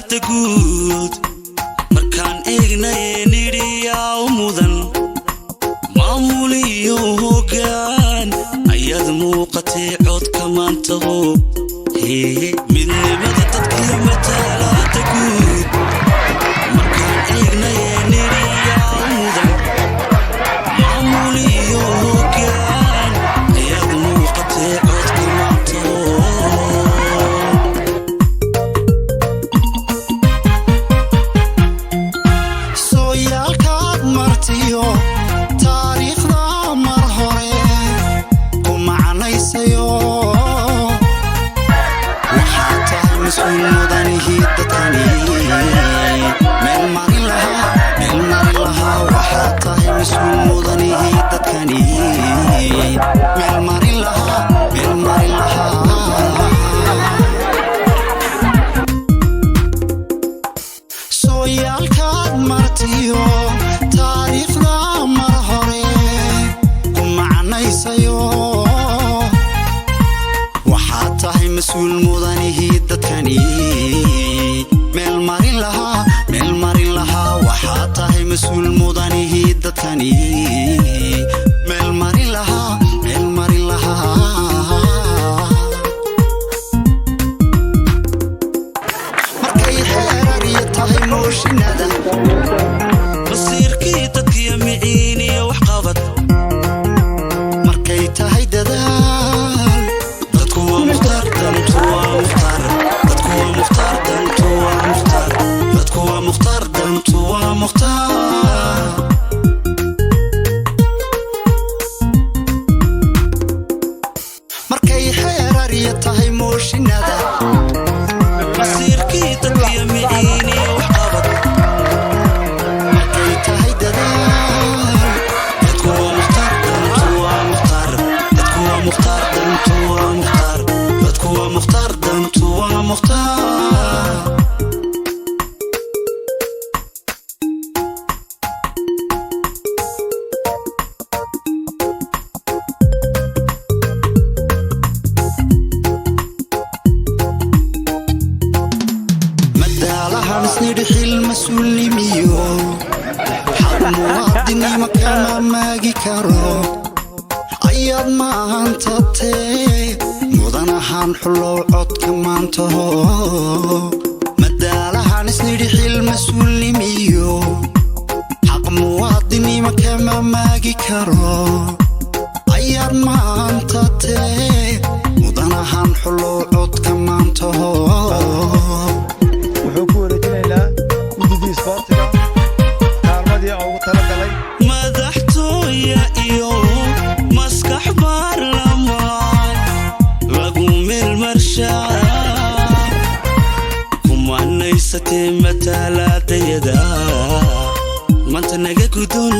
Matalaada guud markaan eegnaye nidhiyaa u mudan maamul iyo hoggaan ayaad muuqatay codka maantaho. Midnimada dadkiyo matalaada guud markaan eegnaye nidhiyaa u mudan maamul iyo hoggaan ayaad muuqatay codka maantaho. Sooyaalkaad martiyo taariikhda mar hore ku macnaysayo, waxaa tahay mas-uul mudanihii dadkani meel marin lahaa, meel marin lahaa. Waxaa tahay mas-uul mudanihii dadkani meel marin lahaa, meel marin lahaa. Sooyaalkaad martiyo taariikhda mar hore ku macnaysayo, waxaad tahay mas-uul mudanihii dadkani meel marin lahaa, meel marin lahaa. Waxaad tahay mas-uul mudanihii dadkani meel marin lahaa, meel marin lahaa. Markay xeerariyo tahay mooshinada, Masiirkii dadkiyo miciin iyo waxqabad, markay tahay dadaal, dadku waa Mukhtaar, dantu waa Mukhtaar. Dadku waa Mukhtaar, dantu waa Mukhtaar. Dadku waa Mukhtaar, dantu waa Mukhtaar. Markay xeerariyo tahay mooshinada, Masiirkii dadkiyo miciin iyo waxqabad, markay tahay dadaal, dadku waa Mukhtaar, dantu waa Mukhtaar. Dadku waa Mukhtaar, dantu waa Mukhtaar. Dadku waa Mukhtaar, dantu waa Mukhtaar. Madaalahan isnidhi xil mas-uulnimiyo xaq muwaadinimo kama maagi karo ayaad maanta tee mudan ahaan xulow codka maantaho. Madaalahan isnidhi xil mas-uulnimiyo xaq muwaadinimo kama maagi karo ayaad maanta tee mudan ahaan xulow codka maantaho. Wuxuu ku wareejinaynaa guddidii isboortiga kaalmadii ugu talagalay. Madaxtooya iyo maskax baarlamaan lagu meelmarshaa kumanaysatee matalaadayada maanta naga gudon.